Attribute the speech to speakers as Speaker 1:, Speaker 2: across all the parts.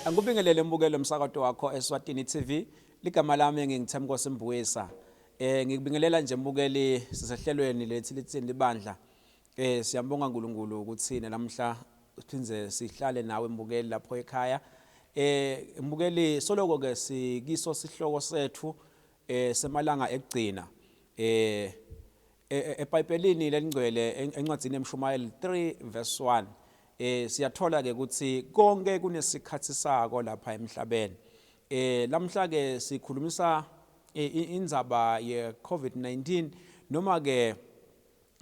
Speaker 1: Angikubingelele mbukelo umsakato wakho Eswatini TV. Ligama lami nginguThemkosi Mbuyisa. Ngikubingelela nje mbukeli sisehlelweni lethi litsini libandla. Siyambonga uNkulunkulu ukuthi nalamhla siphindze sihlale nawe mbukeli lapho ekhaya. Mbukeli soloko ke sikiso sihloko sethu semalanga ekugcina. EBhayibhelini lelingcwele encwadzini yeMshumayeli 3 verse 1 siyathola ke ukuthi konke kunesikhathi sako lapha emhlabeni. Lamhla ke sikhulumisa indzaba ye COVID-19 noma ke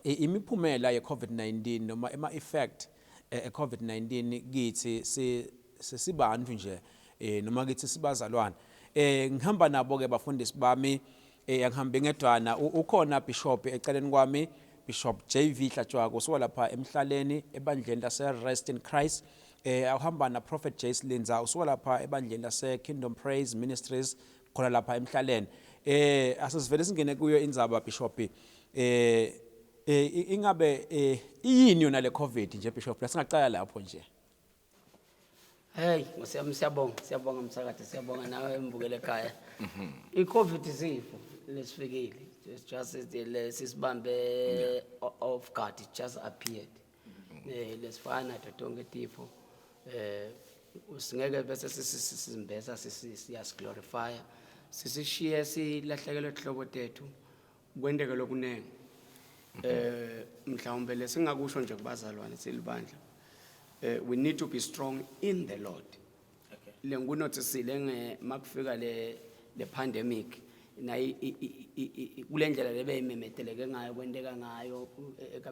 Speaker 1: imiphumela ye COVID-19 noma ema effect e COVID-19 kithi sesibantu nje noma kithi sibazalwane. Ngihamba nabo ke bafundisi bami, angihambi ngedwana, ukhona Bishop eceleni kwami, Bishop JV Hlatshwako usuka lapha emhlaleni ebandleni lase Rest in Christ. Awuhamba na Prophet Jace Linza usuka lapha ebandleni lase Kingdom Praise Ministries khona lapha emhlaleni. Asesivele singene kuyo indzaba Bishop. Ingabe iyini yona le COVID nje Bishop? Lasingaqala lapho nje.
Speaker 2: Hey, Nkosi siyabonga, siyabonga msakade, siyabonga nawe mbukele ekhaya. I-COVID isifo lesifikile. It's just lesisibambe off guard, it just appeared. Lesifana nato tonke tifo. Singeke bese sisimbesa siyasiglorify. Sisishiye silahlekelwe hlobo tethu kwenteke lokunengi. Mhlawumbe lesingakusho nje kubazalwane silibandla. We need to be strong in the Lord. Le ngunotisile nge makufika le pandemic nayi kulendlela lebeyimemeteleke ngayo kwenteka ngayo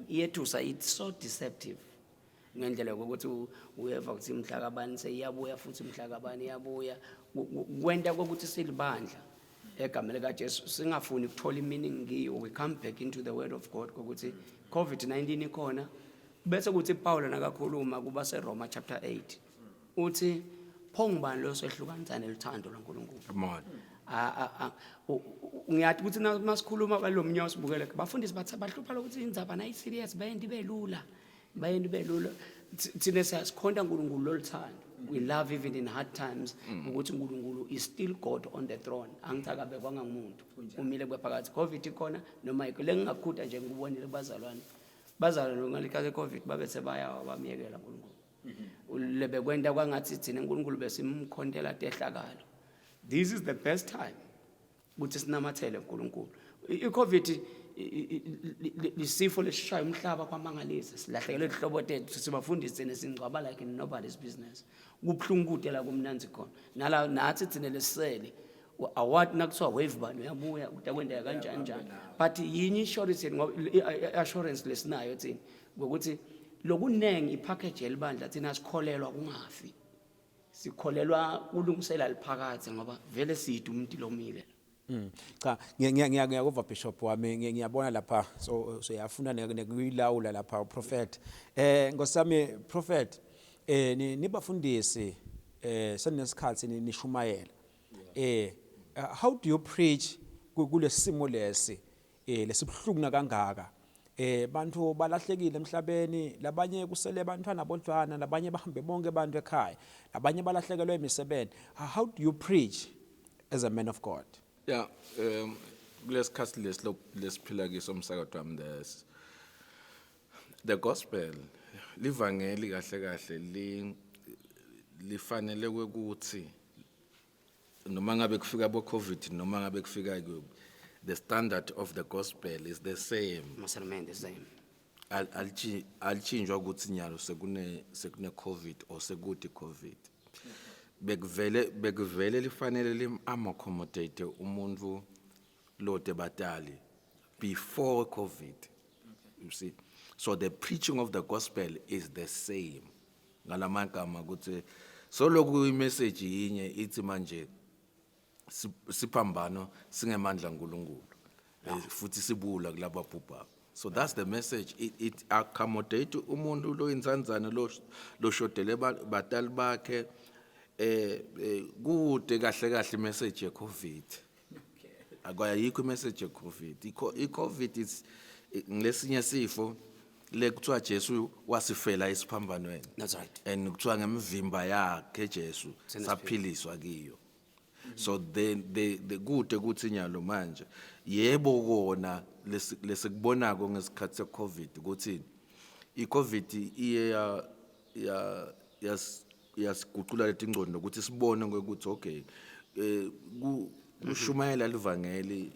Speaker 2: iyethusa, it's so deceptive ngendlela yokuthi uyeva ukuthi mhla kabani seyiyabuya futhi mhla kabani iyabuya. Kwenta kokuthi silibandla egameni likaJesu singafuni ukuthola meaning kiyo, we come back into the word of God kokuthi COVID-19 ikhona. Bese kuthi Paul nakakhuluma kuba seRoma chapter 8 uthi pho ngubani lo sehlukanisa neluthando lwaNkulunkulu?
Speaker 3: Come on.
Speaker 2: Ngiyathi ukuthi masikhuluma balomnye sibukele bafundisi bathi bahlupha lokuthi indzaba nayi serious bayenta ibe lula, bayenta ibe lula. Thina siyasikhonta uNkulunkulu loluthando, we love even in hard times, ukuthi uNkulunkulu is still God on the throne, angithi akabekwanga ngumuntu, umile kwephakathi. COVID ikhona noma ayikho, lengingakhuda nje ngikubonile kubazalwane, bazalwane ngalikhathi COVID babe sebaya bamyekela uNkulunkulu, lebekwenta kwangathi thina uNkulunkulu besimkhontela tehlakalo. This is the best time ukuthi sinamathele uNkulunkulu. I-COVID lisifo lesishaya umhlaba kwamangalisa, silahlekelwe ihlobo tethu, sibafundisi thina singcwaba like nobody's business. Kubuhlungu kude la kumnanzi khona nala nathi thina lesisele award nakuthiwa wave bani uyabuya utakwendeka kanjani njani, but yinye insurance ngoba i-assurance lesinayo thina ngokuthi lokunengi ipackage yelibandla thina sikholelwa kungafi, sikholelwa kulungisela liphakathe ngoba vele side umuntu lomile.
Speaker 1: Cha, ngiyakuva Bishop wami, ngiyabona lapha so siyafuna nekuyilawula lapha prophet. Nkosami prophet, nibafundisi senesikhathi nishumayela. How do you preach kulesimo lesi lesibhlungu kangaka? Bantu balahlekile emhlabeni, labanye kusele abantwana bodwana, labanye bahambe bonke abantu ekhaya, labanye balahlekelwe imisebenzi. How do you preach as a man of God?
Speaker 3: Yeah, kulesikhathi lesi lesiphila kiso umsakazo wami, the gospel, livangeli kahle kahle li lifanele ukuthi noma ngabe kufika bo COVID noma ngabe kufika ku the standard of the gospel is the same.
Speaker 2: Must remain the same.
Speaker 3: Alitshintshwa ukuthi nyalo sekune COVID or sekuthi COVID. Bekuvele lifanele lim accommodate umuntu lote batali before COVID. You see, so the preaching of the gospel is the same. Ngalamagama ukuthi so lokhu imessage yinye ithi manje siphambano singemandla kaNkulunkulu futhi sibula kulaba bhubha. So that's the message. It accommodate umuntu lo insanzana lo loshodele batali bakhe kude kahle kahle message ye COVID. Akayikho imessage ye COVID. I COVID is ngilesinye sifo. Le kuthiwa Jesu wasifela esiphambanweni.
Speaker 2: That's right.
Speaker 3: And kuthiwa ngemvimba yakhe Jesu
Speaker 2: Thina
Speaker 3: saphiliswa kiyo. So then the kude kuthi nyalo manje yebo kona lesikubonako ngesikhathi seCovid ukuthi iCovid iye ya ya yas yasigucula letingcondo ukuthi sibone ukuthi okay, kushumayela livangeli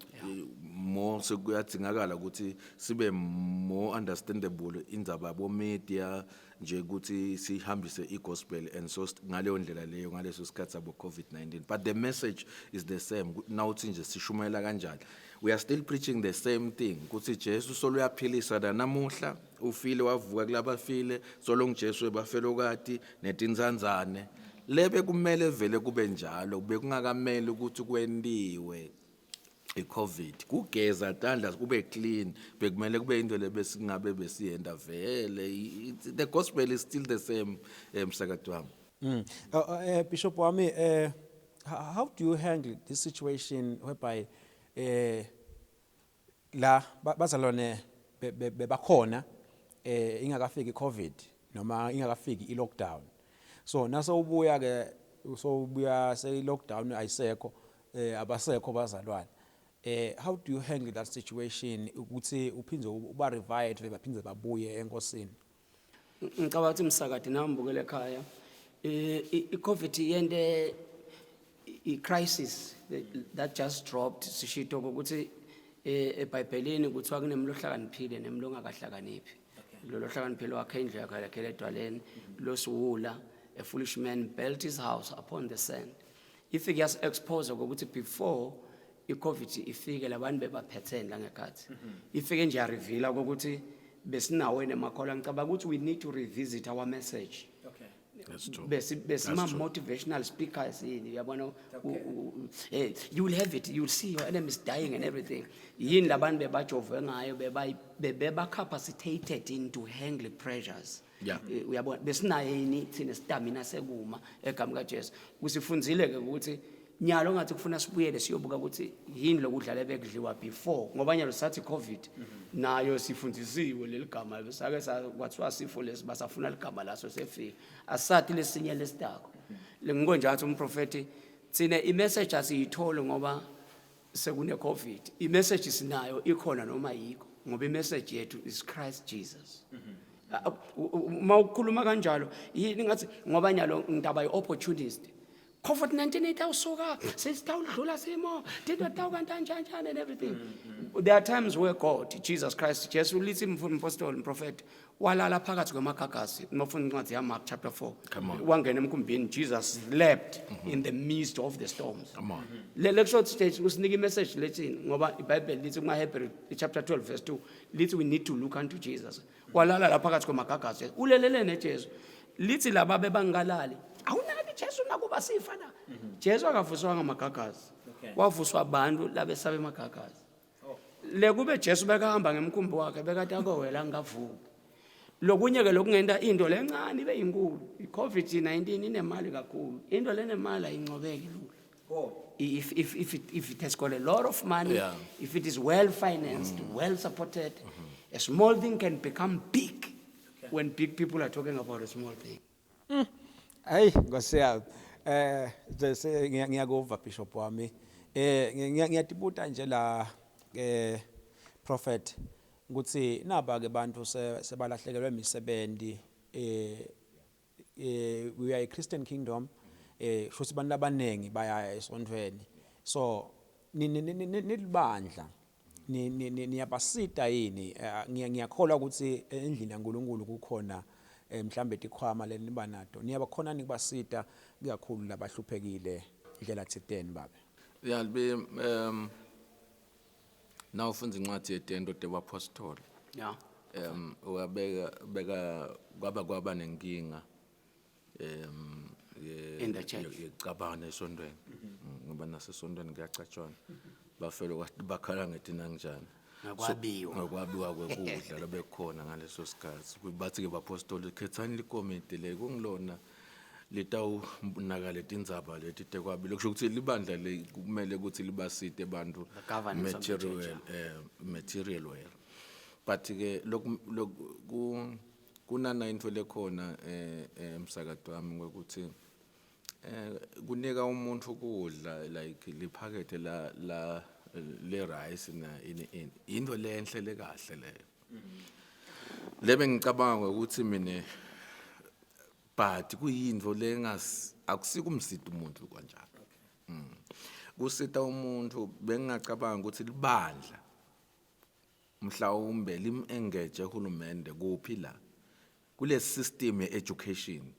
Speaker 3: more sekuyadzingakala ukuthi sibe more understandable indzaba yabo media nje ukuthi sihambise igospel. And so ngaleyo ndlela leyo, ngaleso sikhathi sabo COVID-19, but the message is the same. Nawuthi nje sishumayela kanjani, we are still preaching the same thing ukuthi Jesu solo uyaphilisa namuhla, ufile wavuka kulabafile, solo ngiJesu ebafelokati netinzanzane. Lebe kumele vele kube njalo, bekungakameli ukuthi kwentiwe iCovid. Kugeza tandla kube clean bekumele kube into lebesingabe besiyenda vele. The gospel is still the same, msakati wami.
Speaker 1: Bishop wami, how do you handle this situation whereby la bazalwane bebakhona ingakafiki iCovid noma ingakafiki ilockdown, so naso ubuya ke, so ubuya se lockdown ayisekho, abasekho bazalwane, how do you handle that situation ukuthi uphindze uba revive, baphindze babuye enkosini?
Speaker 2: Ngicabanga ukuthi, msakade nami mbukele ekhaya, i-COVID yente i-crisis that just dropped. Sishito ukuthi eBhayibhelini kuthiwa kunemlo ohlakaniphile nemlo ongakahlakaniphi. Lo lohlakaniphile wakhe indlu yakhe yakhele edwaleni, losiwula, a foolish man built his house upon the sand. Ifike yas expose ukuthi before i-COVID ifike labantu bebaphethene la ngekhathi. Ifike nje yareveala ukuthi besinawo nemakholwa. Ngicabanga ukuthi we need to revisit our message.
Speaker 3: That's true.
Speaker 2: Besima motivational speakers yini, uyabona, you will have it, you will see your enemies dying and everything. Yini labantu bebajovwe ngayo, beba capacitated into handle pressures? Uyabona, besinayo yini thina stamina sekuma egameni kaJesu? Kusifunzile ke ukuthi nyalo ngathi kufuna sibuyele siyobuka ukuthi yini lokudlala ebekudliwa before, ngoba nyalo sathi COVID nayo sifundisiwe leli gama, sake kwathiwa sifo lesi basafuna ligama laso sefika, asathi lesinye lesitako lengikonje. Athi umprofeti thina imessage asiyitholi ngoba sekune COVID. Imessage sinayo, ikhona noma yikho, ngoba imessage yethu is Christ Jesus. Uma ukhuluma kanjalo yini ngathi ngoba nyalo ngidaba yi-opportunist, COVID-19 itawusuka, sesitawudlula simo tinto tawukantanjanjani and everything. There are times where God, Jesus Christ, Jesu lithi mpostoli mprofeti walala phakathi kwemagagasi. Uma ufunda incwadi yaMark chapter 4,
Speaker 3: Come on.
Speaker 2: wangena emkhumbini, Jesus slept in the midst of the storms.
Speaker 3: Come on.
Speaker 2: Le short stage usinika imessage lethini, ngoba iBhayibheli lithi kuma-Hebrew chapter 12 verse 2 lithi we need to look unto Jesus. Walala la phakathi kwemagagasi, ulelele neJesu. Lithi laba bebangalali, awunaki Jesu nakuba sifa la. Jesu akavuswanga amagagasi, wavuswa abantu labesaba emagagasi. Le kube Jesu bekahamba ngemkhumbi wakhe, bekade akowela angavuki. Lokunye ke lokungenta into lencane ibe yinkulu, i-COVID-19 inemali kakhulu. Into lenemali ayincobeki lula. If it has got a lot of money, if it is well financed, well supported, a small thing can become big when big people are talking about a small thing.
Speaker 1: Hayi Nkosi yami. Nje ngiyakuva Bishop wami. Ngiyatibuta nje la, prophet, ukuthi naba ke bantu sebalahlekelwe imisebenzi, we are a Christian kingdom, shuthi abantu abanengi baya esontweni, so nilibandla niyabasita yini? Ngiyakholwa ukuthi endlini yaNkulunkulu kukhona mhlambe tikhwama leniba nato, niyabakhona nikubasita kakhulu labahluphekile indlela thiteni, babe?
Speaker 3: Yeah, be now ufunda incwadi yetento tebapostoli, uyabeka beka kwaba nenkinga
Speaker 2: In the church.
Speaker 3: Yekucabana esontweni. Ngoba nasesontweni kuyacatshwana, bafelo bakhala ngethi nanjani.
Speaker 2: Ngokwabiwa.
Speaker 3: Ngokwabiwa kwekudla lobekhona ngaleso sikhathi. Bathi ke bapostoli, khethani likomiti le kungilona litawunaka letindzaba leti tekwabilo. Kusho ukuthi libandla le kumele ukuthi libasite bantu
Speaker 2: The governance of the church,
Speaker 3: material, material well. But ke loku loku kunana into lekhona emsakato wami ukuthi kunika umuntu kudla like liphakethe la la le rice na ini ini into lenhle lekahle leyo. Lebe ngicabanga ukuthi mina but kuyinto lengas akusikumsita umuntu kanjalo. Kusita umuntu bengingacabanga ukuthi libandla mhlawumbe lim-engage uhulumende kuphi la kule system ye-education.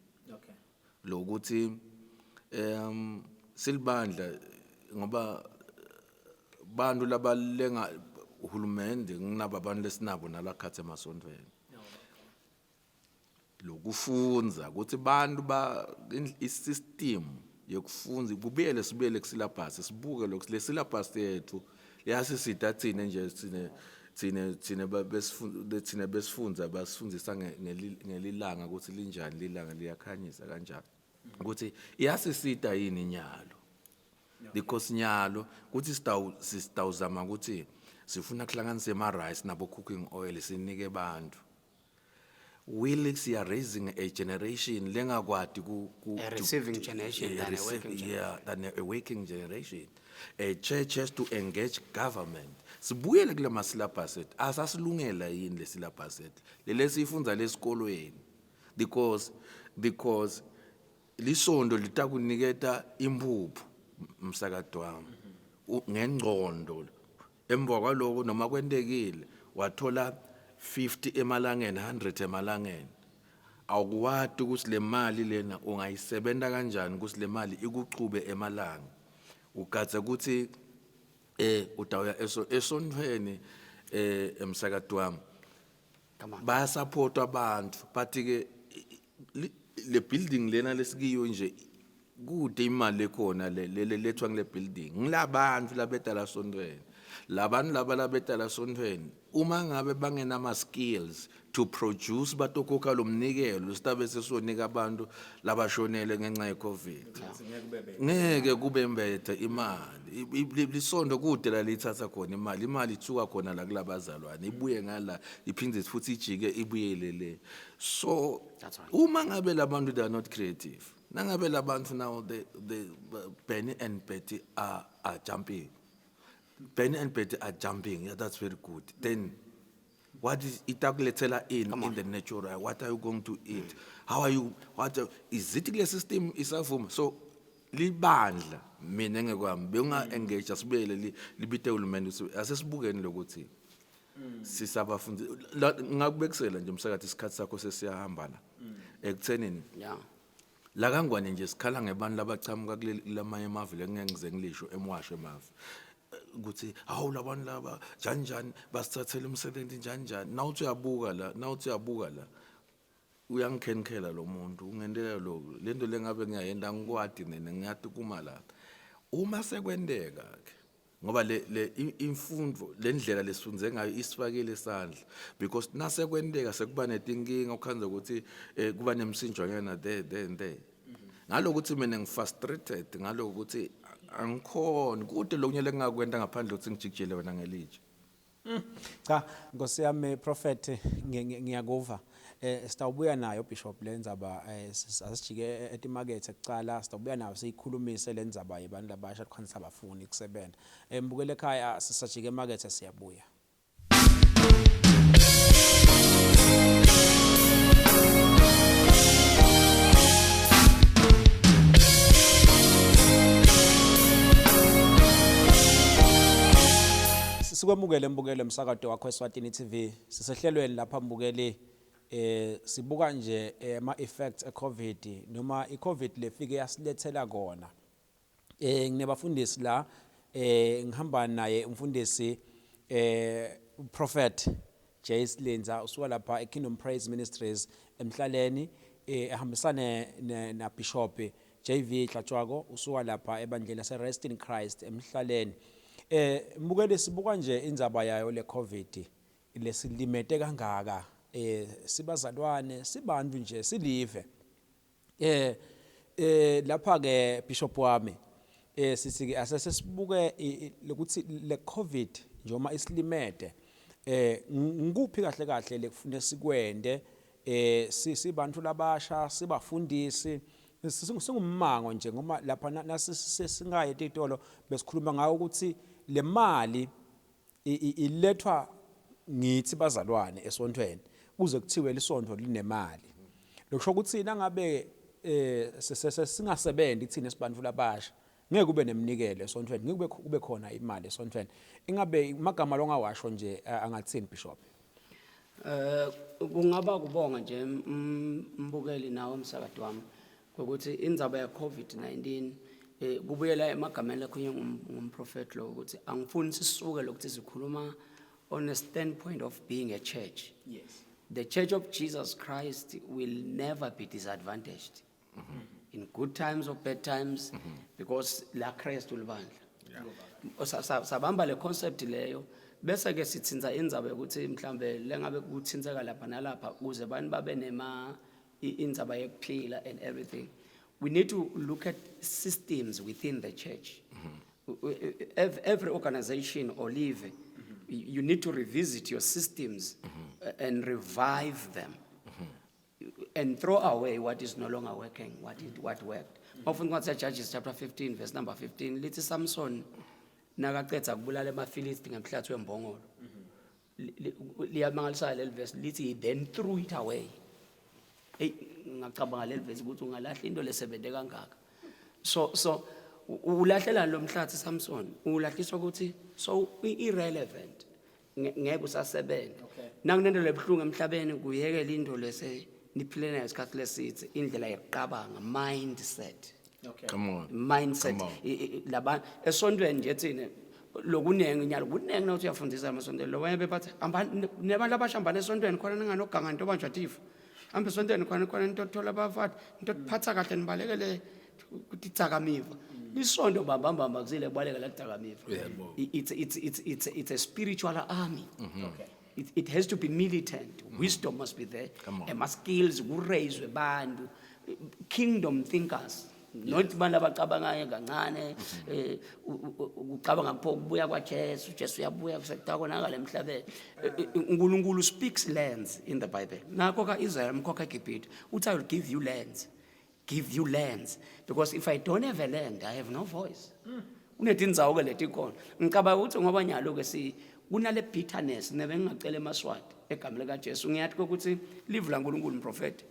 Speaker 3: Lokuthi silibandla ngoba bantu labalenga uhulumende nginabo abantu lesinabo nalakhathe emasontweni. Lokufunza ukuthi bantu ba i-system yokufunza kubuyele sibuyele ku-syllabus, sibuke lokhu le syllabus yethu liyasisida thina nje thine thine thine besifunda thina besifunza basifundisa ngelilanga ukuthi linjani lilanga liyakhanyisa kanjani ukuthi iyasisida yini nyalo, because nyalo kuthi sitawu sitawuzama ukuthi sifuna kuhlanganisa ema rice nabo cooking oil sinike abantu. Will siya raising a generation lengakwati ku
Speaker 2: A receiving generation than a working generation.
Speaker 3: Yeah, than a working generation. A church has to engage government. Sibuyele kule ma syllabus ethu. Asasilungela yini le syllabus ethu? Lele siyifunza lesikolweni. Because lisondo litakuniketa impuphu msakato wami ngengcondo. Emva kwaloko noma kwentekile wathola 50 emalangeni, 100 emalangeni, awukwati ukuthi le mali lena ungayisebenta kanjani ukuthi le mali ikuchube emalanga. Ugadze ukuthi utawuya esontweni emsakato wami.
Speaker 2: Come on.
Speaker 3: Bayasupport abantu but ke le building lena lesikiyo nje kude imali ekhona le le lethwa ngile building ngilabantu labeta la sontweni. Labantu laba labeta la sontweni uma ngabe bangenama skills to produce batokhokha lo mnikelo sitabe sesonika abantu labashonele ngenxa yeCovid, ngeke kube mbethe imali. Lisondo kude la lithatha khona imali, imali ithuka khona la kulabazalwane ibuye ngala iphinde futhi ijike ibuyele le. So
Speaker 2: That's right.
Speaker 3: uma ngabe labantu they are not creative, nangabe labantu now they Benny and Betty are jumping, Benny and Betty are jumping, yeah, that's very good. Then what is itakulethela in the natural? What are you going to eat? How are you, what are, is it kule system isavuma? So libandla mina ngekwami benga engage sibuyele libite uhulumende ukuthi asesibukeni lokuthi sisabafundi. Ngakubekisela nje umsakathi isikhathi sakho sesiyahamba la ekuthenini. La kangwane nje sikhala ngebantu labachamuka kuleli lamanye amave lengeke ngize ngilisho emwasho emave ukuthi hawu labantu laba njani njani basithathela umsebenzi njani njani. Nawuthi uyabuka la, nawuthi uyabuka la uyangikhenkela lo muntu ungendela lo lento lengabe ngiyayenda ngikwadi nene ngiyati kuma la uma sekwenteka ke ngoba le imfundo lendlela lesifunze ngayo isifakile isandla because nasekwenteka sekuba netinkinga ukhanza ukuthi kuba nemsinjwanyana there there and there. Ngalokuthi mina ngifrustrated ngalokuthi angikhoni kude lokunye lengingakwenta ngaphandle ukuthi ngijikijele wena ngelitshe.
Speaker 1: Cha Nkosi yami prophet, ngiyakuva. Sitawubuya nayo Bishop lenzaba, asijike etimakethe kucala, sitawubuya nayo siyikhulumise lenzaba yebantu labasha khona abafuni kusebenza. Mbukele ekhaya, sisajike emakethe siyabuya. Sikwemukele mbukele emsakato wakho eSwatini TV. Sisehlelweni lapha mbukeli, sibuka nje ama effects eCovid noma iCovid lefike yasilethela kona. Nginebafundisi la, ngihamba naye umfundisi Prophet Jace Linza usuka lapha eKingdom Praise Ministries emhlaleni, ehambisane na Bishop JV Hlatshwako usuka lapha ebandleni lase Rest in Christ emhlaleni. Mbukeli, sibuka nje indzaba yayo le COVID lesilimete kangaka, sibazalwane sibantu nje silive. Lapha ke Bishop wami, sithi ke asesesibuke lokuthi le COVID njengoba isilimete Eh ngikuphi kahle kahle lekufune sikwende eh sibantu labasha sibafundisi singummango nje ngoba lapha nasingaye etitolo besikhuluma ngayo ukuthi le mali ilethwa ngithi bazalwane esontweni kuze kuthiwe lisonto linemali. Lokusho ukuthi nangabe eh singasebenzi thina sibantu labasha ngeke kube neminikelo esontweni, ngeke kube khona imali esontweni. Ingabe amagama longawasho nje angathini Bishop?
Speaker 2: Eh kungaba kubonga nje mbukeli nawe umsakadi wami ukuthi indzaba ya COVID-19 eh kubuyela emagameni lakhulunywe ngumprofeti lo ukuthi angifuni sisuke lokuthi sikhuluma on a standpoint of being a church.
Speaker 1: Yes.
Speaker 2: The Church of Jesus Christ will never be disadvantaged. Mm -hmm. In good times or bad times, mm -hmm. because la Christ ulibandla. Yeah. Sabamba le concept leyo bese ke sithinza indzaba yokuthi mhlambe lengabe kuthintseka lapha nalapha ukuze abantu babe nema indzaba yekuphila and everything. We need to look at systems within the church. Mm -hmm. Every organization or live, mm -hmm. you need to revisit your systems mm -hmm. and revive them. Mm -hmm. And throw away what is no longer working, what, it, what worked. Often mm -hmm. Judges chapter 15, verse number 15, lithi Samson nakaqedza kubulala emaFilisti ngemhlathi wembongolo. Liyamangalisa leli verse lithi he then threw it away. Hey, ngacabanga leli verse ukuthi ungalahla into lesebente kangaka. So so ulahlela lo mhlathi Samson, ulahliswa ukuthi so irrelevant. Ngeke usasebenza. Nakunento lebuhlungu emhlabeni kuyekela into lese niphile nayo isikhathi lesithe indlela yokuqabanga mindset.
Speaker 1: Okay.
Speaker 3: Come on.
Speaker 2: Mindset laba esontweni nje thina lokunengi nyalo kunengi nawuthi uyafundisa emasontweni lo wena bebathi nebantu abasha hambani esontweni khona ninganoganga nto banjwa tifo hambe esontweni khona khona into thola abafati into phatha kahle nibalekele kuticakamiva lisonto bambambamba kusile kubaleka la kucakamiva it's it's it's it's it's a spiritual army mm -hmm.
Speaker 1: Okay.
Speaker 2: It, it has to be militant. Mm -hmm. Wisdom must be there.
Speaker 3: Ema
Speaker 2: skills kuraiswe bantu kingdom thinkers. Not abantu abacabangayo kancane eh ukucabanga kupho ukubuya kwaJesu Jesu uyabuya kusekudakonakala emhlabeni. uNkulunkulu speaks lands in the Bible. Nakho kaIsrael mkhokha eGibhithe uthi I will give you lands. Give you lands because if I don't have a land I have no voice. Kunetindzawo ke letikhona. Ngicabanga ukuthi ngoba nyalo ke si kunale bitterness nebe ngingacela emaswati egameni likaJesu ngiyathi ukuthi live laNkulunkulu mprofeti.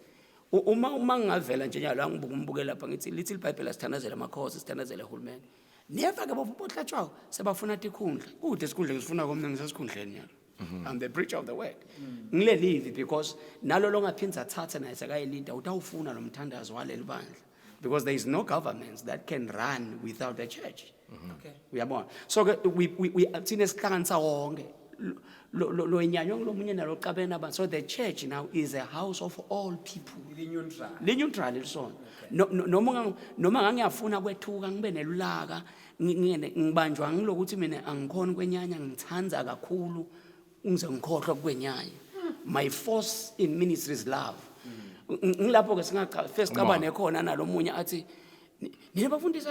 Speaker 2: Uma uma ngingavela nje nyalo angibuka umbuke lapha ngithi lithi iBhayibheli asithandazele amakhosi sithandazele uhulumeni. Niyeva ke bohlatshwayo sebafuna tikhundla. Kude isikhundla ngisifuna komna ngisesikhundleni nyalo. I'm the preacher of the word. Ngile live because nalo longaphinza athathe naye sekayilida utawufuna lo mthandazo waleli bandla because there is no government that can run without the church.
Speaker 1: Okay.
Speaker 2: Uyabona? So ke we we, we thina sihlanganisa wonke lo lo lo inyanywa ngulomunye nalo qabena abantu. So the church now is a house of all people.
Speaker 1: Li-neutral.
Speaker 2: Li-neutral lisona. Noma noma ngangiyafuna kwethuka ngibe nelulaka ngingene ngibanjwa ngilokuthi mina angikhoni kwenyanya ngithanda kakhulu ngize ngikhohlwa kwenyanya. My force in ministry is love. Ngilapho ke singacha first cabane khona nalomunye athi nina bafundisi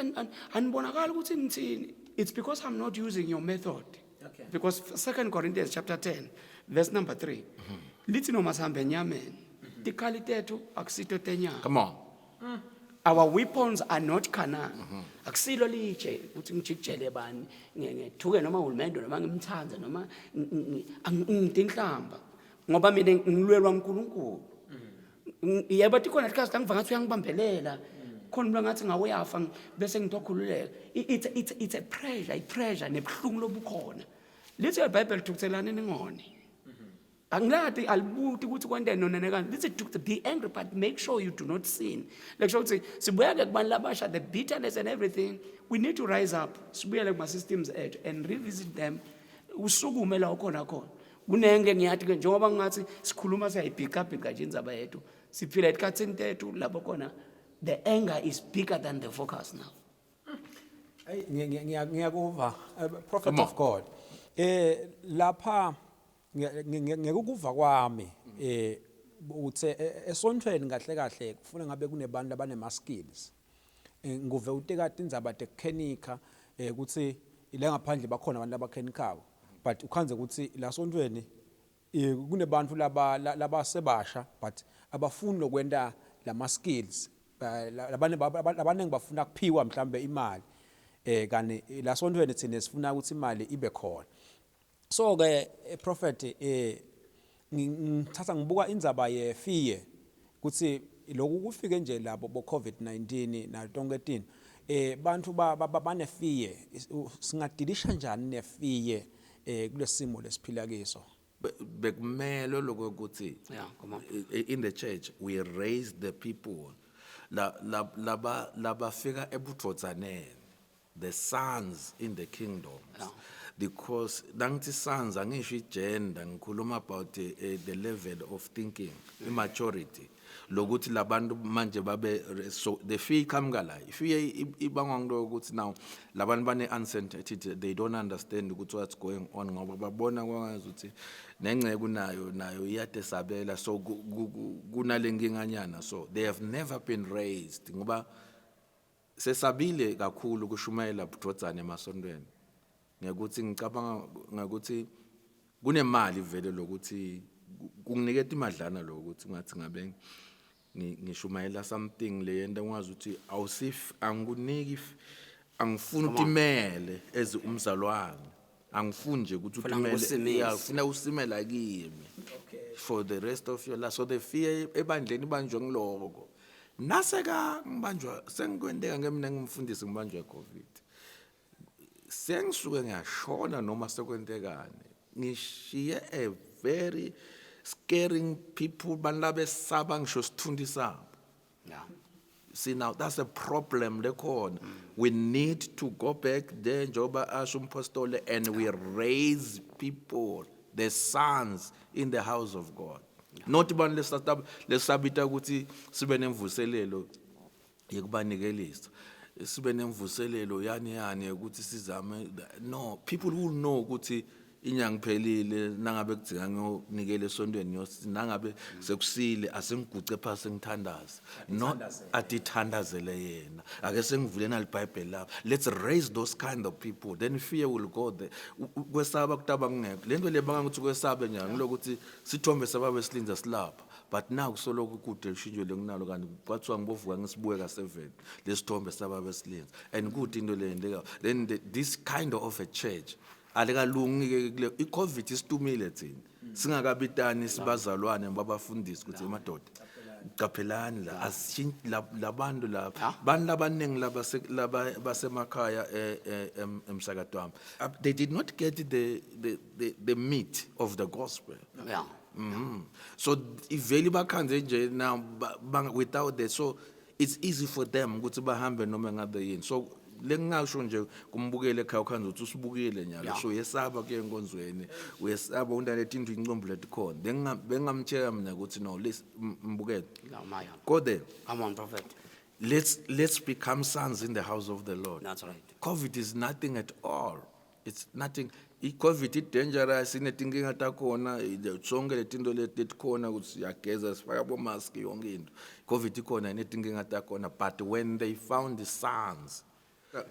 Speaker 2: anibonakali ukuthi nithini. It's because I'm not using your method.
Speaker 1: Okay.
Speaker 2: Because 2 Corinthians chapter 10 verse number 3 lithi noma sihambe enyameni tikhali tethu akusito tenyama.
Speaker 3: Come on.
Speaker 2: Our weapons are not carnal. Akusilo litshe ukuthi ngijikijele bani ngethuke noma uhulumende noma ngimthande noma ngidinhlamba ngoba mina ngilwelwa uNkulunkulu. Yebo tikhona isikhathi la ngiva ngathi uyangibambelela. Khona umuntu ngathi ngawe uyafa bese ngitokhululeka. It's it's it's a pressure, i pressure nebuhlungu lobukhona. Lithi iBhayibheli thukuthelani ningoni. Angiladi alibuti ukuthi kwente nona nekani. Lithi to be angry but make sure you do not sin. Lekusho ukuthi sibuya ke kubantu labasha the bitterness and everything we need to rise up. Sibuyele kuma systems ethu and revisit them. Usukume la ukhona khona. Kunenge ngiyathi ke njengoba ngingathi sikhuluma siyayibhicabhica nje indzaba yethu. Siphila esikhathini tethu lapho khona the anger is bigger than the focus now.
Speaker 1: Hey ngiyakuva prophet
Speaker 3: Come on.
Speaker 1: of God. Eh lapha ngekukuva kwami eh uthe esontweni kahle kahle kufuna ngabe kunebantu abanema skills. Nguve uteka tindzaba tekukhenika ukuthi ile ngaphandle bakhona abantu abakhenikako. But ukhandze ukuthi la sontweni kunebantu laba labasebasha but abafuni lokwenta lama skills. Labane labaningi bafuna kuphiwa mhlambe imali, kani la sontweni thina sifuna ukuthi imali ibe khona. So ke prophet, ngithatha ngibuka indzaba ye fear kuthi lokhu kufike nje labo bo COVID-19 nayo tonke tini, bantu bane fear. Singadilisha njani ne fear kulesimo lesiphila kiso?
Speaker 3: Bekumele lokho ukuthi
Speaker 2: Yeah, come on.
Speaker 3: In the church we raise the people la la laba labafika ebudvodzaneni, the sons in the kingdom, because nangithi sons angisho igender, ngikhuluma about the level of thinking, immaturity lokuthi labantu manje babe. So the fear iqhamuka la, ifear ibangwa ngiloko ukuthi now labantu bane uncertainty, they don't understand ukuthi what's going on, ngoba babona kwangazi ukuthi nengceku nayo iyadesabela. So kunale nkinganyana, so they have never been raised, ngoba sesabile kakhulu kushumayela budvodzane emasontweni, ngekuthi ngicabanga ngakuthi kunemali vele lokuthi kunginiketa imadlana lokuthi ngathi ngabe ngishumayela something leyenta ungazi ukuthi awusif angikuniki angifuni utimele as umzalwane, angifuni nje ukuthi
Speaker 2: Funa
Speaker 3: utimele.
Speaker 2: ngikusimise.
Speaker 3: Yeah, ufuna usimela kimi for the rest of your life. So the fear ebandleni ibanjwe ngiloko, naseka ngibanjwa sengikwenteka ngemina ngimfundisi, ngibanjwa iCovid, sengisuke ngiyashona noma sekwentekani, ngishiye a very scaring people, bantu labesaba ngisho sithundi sabo. See, now that's a problem lekhona. We need to go back there njengoba asho umpostoli and we raise people, the sons in the house of God, not bantu lesabita ukuthi sibe nemvuselelo yekubanikelisa, sibe nemvuselelo yani ukuthi sizame. No, people who know ukuthi inyanga iphelile, nangabe kudzinga ngiyonikela esontweni, nangabe sekusile asengiguce phasi ngithandaze, not atithandazele yena, ake sengivule nalibhayibheli lapha. Let's raise those kind of people, then fear will go there. Kwesaba kutaba kungekho. Lento le banga ukuthi kwesabe nyanga ngilokuthi sithombe sababe silinza silapha, but now kusoloko kude lishintsho lenginalo, kanti kwathiwa ngibovuka ngisibuke ka-7 lesithombe sababe silinza and kude into leyenteka. Then this kind of a church alikalungi-ke kule i-COVID isitumile. Thina singakabitani sibazalwane babafundisi ukuthi emadoda qaphelani la labantu la bantu labaningi laba basemakhaya emsakatweni wami. They did not get the meat of the gospel. So iveli bakhanze nje now without that, so it's easy for them ukuthi bahambe noma ngabe yini. So lengingasho nje kumbukele ekhaya, ukhanze ukuthi usibukile nyalo, so uyesaba kuye enkonzweni, uyesaba unaletinto incombu letikhona. Bengingamtshela mina ukuthi no, mbukele,
Speaker 2: La maya.
Speaker 3: go there.
Speaker 2: Come on, prophet.
Speaker 3: Let's become sons in the house of the Lord.
Speaker 2: That's right.
Speaker 3: COVID is nothing at all. It's nothing. I-COVID i-dangerous, inetinkinga takhona, sonke letinto leti letikhona ukuthi siyageza, sifaka bomask, yonke into. COVID ikhona, inetinkinga takhona, but when they found the sons,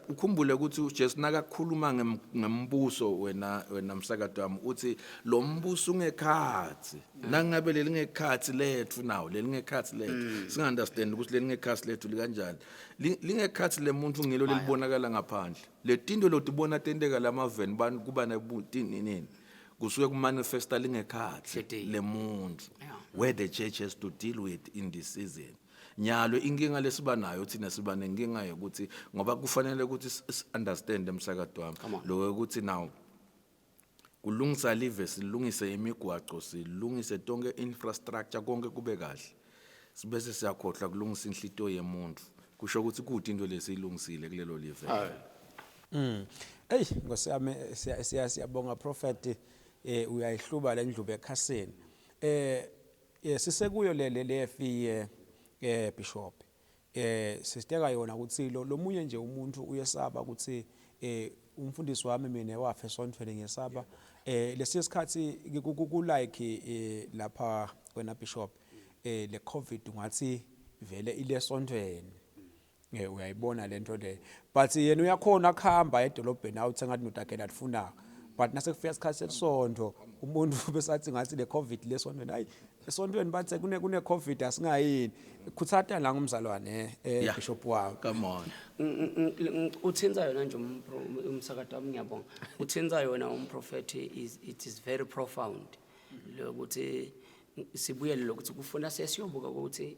Speaker 3: ukhumbule ukuthi uJesu nakakhuluma ngembuso, wena msakato wami, uthi lo mbuso ungekhathi nangabe lelingekhathi lethu, nawo lelingekhathi lethu, singa-understand ukuthi lelingekhathi lethu likanjani. Lingekhathi lemuntu ngilo lelibonakala ngaphandle, letinto lotibona tenteka lamaveni bantu kuba nini kusuke kumanifesta lingekhathi
Speaker 2: Hleti.
Speaker 3: lemuntu, where the church has to deal with in this season. Nyalo inkinga lesiba nayo thina, siba nenkinga yokuthi ngoba kufanele ukuthi understand emsakato wami
Speaker 2: Come on.
Speaker 3: lo ukuthi now kulungisa live, silungise imigwaco, silungise tonke infrastructure, konke kube kahle, sibese siyakhohlwa kulungisa inhlitiyo yemuntu. Kusho ukuthi kude into lesiyilungisile kulelo live.
Speaker 1: Ey Nkosi yami, siyabonga prophet, uyayihluba le ndlubu ekhasini. Sisekuyo le fear, bishop. Sisiteka yona ukuthi lo lomunye nje umuntu uyesaba ukuthi umfundisi wami mina wafa esontweni, ngiyesaba. Lesi sikhathi ku like lapha wena bishop, le COVID ngathi vele ilesontweni. Uyayibona lento le, but yena uyakhona kuhamba edolobheni awuthenga notakela alifuna. But nasekufika isikhathi sesonto umuntu besathi ngathi le covid lesontweni, hayi, esontweni bathe kune covid, asingayini. Khuthata la ngumzalwane, bishop wami.
Speaker 3: Come on.
Speaker 2: Uthinza yona nje umsakato wami, ngiyabonga. Uthinza yona umprofeti, is it is very profound lokuthi sibuyele lokuthi kufuna sesiyobuka ukuthi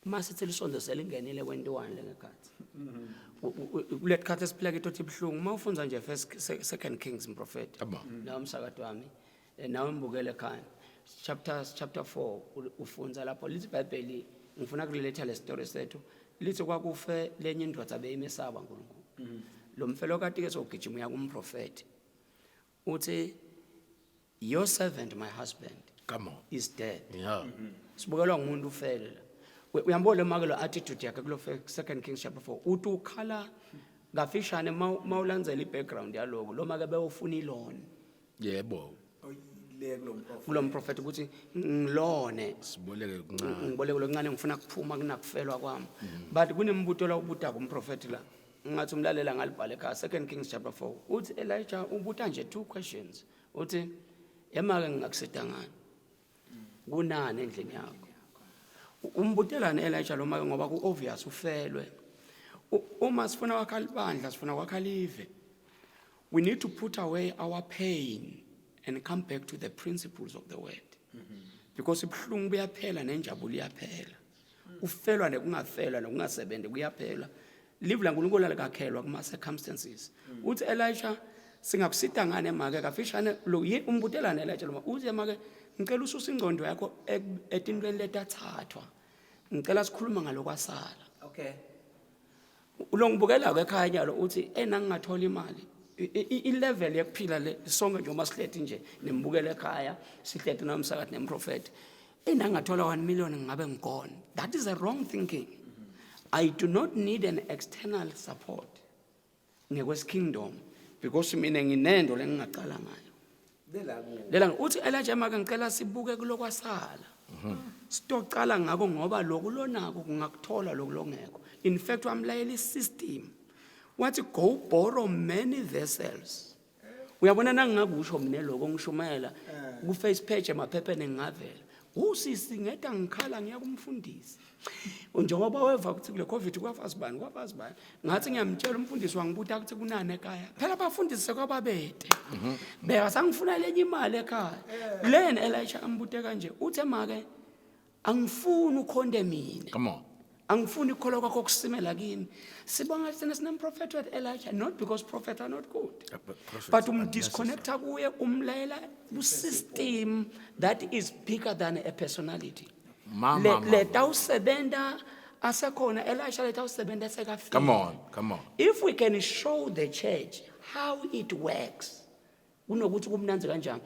Speaker 2: mase lisonto selingenile kwentiwani lengekhathi kule khathi esiphila kito ibhlungu. Uma ufunza nje first Second Kings, mprofeti,
Speaker 3: Come on.
Speaker 2: nawe umsakato wami, nawe mbukele ekhaya, chapter 4, ufunza lapho lithi iBhayibheli, ngifuna kuletha le story sethu, lithi kwakufe lenye indoda beyimesaba uNkulunkulu. Lo mfelokati ke sogijima uya kumprofeti, uthi, "Your servant, my husband,
Speaker 3: Come on.
Speaker 2: is dead." Sibukelwa ngumuntu ufele la. Uyambona make lo attitude yakhe kulo Second Kings chapter 4, uthi ukhala kafishane. Mawulandzela i-background yaloko, lo make bewufuna i-loan kulo mprofeti ukuthi ngilone,
Speaker 3: Siboleke kuncane.
Speaker 2: Ngiboleke lokuncane, ngifuna kuphuma kunakufelwa kwami. But kunembuto la ubuta kumprofeti la, ngathi umlalela ngalibhala ekhaya, Second Kings chapter 4, uthi Elijah ubuta nje two questions, uthi, "Emake, ngingakusida ngani? Kunani endlini yakho?" Umbutelani Elijah lo make? Ngoba ku-obvious ufelwe. Uma sifuna kwakha libandla, sifuna kwakha live, we need to put away our pain and come back to the principles of the word, because ibuhlungu buyaphela nenjabulo iyaphela, ufelwa nekungafelwa nokungasebenzi kuyaphela. Live laNkulunkulu alikakhelwa kuma circumstances. Uthi Elisha, "Singakusita ngane make?" Kafishane lo umbutelane Elijah lo, uthi, "Make, ngicela ususe ingcondo yakho etintweni letathathwa, ngicela sikhuluma ngalokwasala." Lo ngibukela-ke ekhaya nyalo uthi enangingathola imali, i-level yekuphila le sonke njengoba sihleti nje nembukela ekhaya, sihleti nomsakathi nemprofeti, enangingathola 1 million ngingabe ngigone. That is a wrong thinking. I do not need an external support ngekwesi-kingdom because mina nginento lengingacala ngayo lela. Uthi Elijah, "Make, ngicela sibuke kulokwasala, sitocala ngako, ngoba loku lonako kungakuthola loku longekho." In fact, wamlayela i-system, wathi, "Go borrow many vessels." Uyabona, nangingakusho mina lokho ngishumayela ku-face page emaphepheni, ngingavela usisi ngeda ngikhala ngiya kumfundisi njengoba weva ukuthi kule covid kwafa sibani, kwafa sibani. Ngathi ngiyamtshela umfundisi, wangibuta ukuthi kunani ekhaya. Phela abafundisi sekwababede beka sangifuna lenye imali ekhaya leni. Elisha ambute kanje, uthe, "Make, angifuni ukhonde mina."
Speaker 3: Come on.
Speaker 2: "Angifuni ikholwa kwakho kusimela kimi." Sibonga thina sinemprofeti wethu Elijah, not because prophets are not good,
Speaker 3: But prophets
Speaker 2: but
Speaker 3: are
Speaker 2: umdisconnecta kuye, umlayela ku-system that is bigger than a personality.
Speaker 3: Ma, ma, ma,
Speaker 2: Letawusebenta asekhona Elisha, letawusebenta sekafika.
Speaker 3: Come on. Come on.
Speaker 2: If we can show the church how it works kunokuthi kumnanzi kanjani.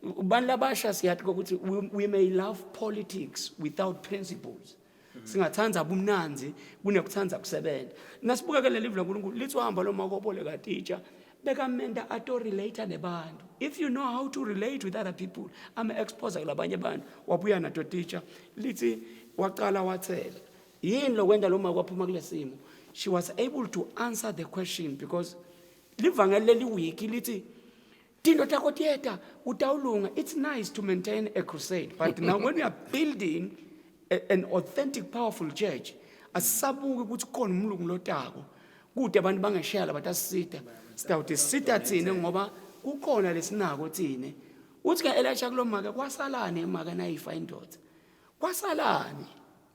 Speaker 2: Abantu labasha siyathi ukuthi we may love politics without principles. Singathanda ubumnanzi kunekuthanda kusebenza. Nasibuka ke leli laNkulunkulu lithi uhamba lo makoboleka teacher bekamenta ato relate nebantu. If you know how to relate with other people, ama expose kulabanye abantu. Wabuya nato teacher, lithi waqala wathela. Yini lokwenta lo maka waphuma kulesimo? She was able to answer the question because livangeli leli wiki lithi tinto takho tiyeta, utawulunga. It's nice to maintain a crusade, but now when we are building an authentic powerful church, asisabuki ukuthi kukhona umlungu lotako kude, abantu bangesheya labatasisita, sitawuthi sisita thine ngoba kukhona lesinako thine. Uthi ke Elisha kulo make, "Kwasalani emake nayifa indoda? Kwasalani?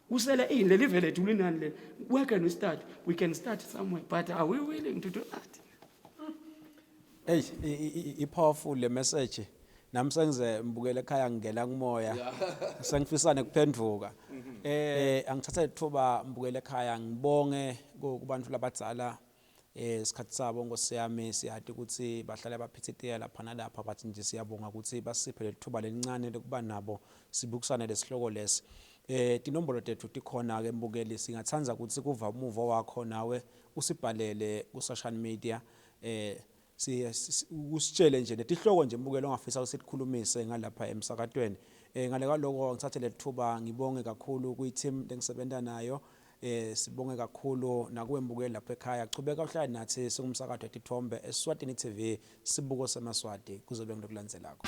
Speaker 2: Kusele ini? Leli vele lethu linani le. Where can we start? We can start somewhere, but are we willing to do that?"
Speaker 1: Hey, i-powerful le message. Nami sengize mbukele ekhaya ngingena kumoya. Sengifisa nekuphenduka. Angithatha ithuba, mbukele ekhaya, ngibonge kubantu labadzala isikhathi sabo. Nkosi yami, siyati ukuthi bahlale baphithitela lapha nalapha, bathi nje siyabonga ukuthi basiphe lethuba lelincane lokuba nabo sibukisane lesihloko lesi. Tinombolo tethu tikhona ke mbukeli, singathanda ukuthi kuva umuvo wakho nawe, usibhalele ku social media, usitshele nje letihloko nje mbukeli ongafisa ukuthi sikhulumise ngalapha emsakatweni. Ngale kwaloko ngithathe lethuba ngibonge kakhulu kwi team lengisebenza nayo. Eh sibonge kakhulu nakuwe mbukeli lapha ekhaya. Chubeka uhlale nathi singumsakato wetithombe Eswatini TV sibuko semaswati kuzobe ngilokulandzelako.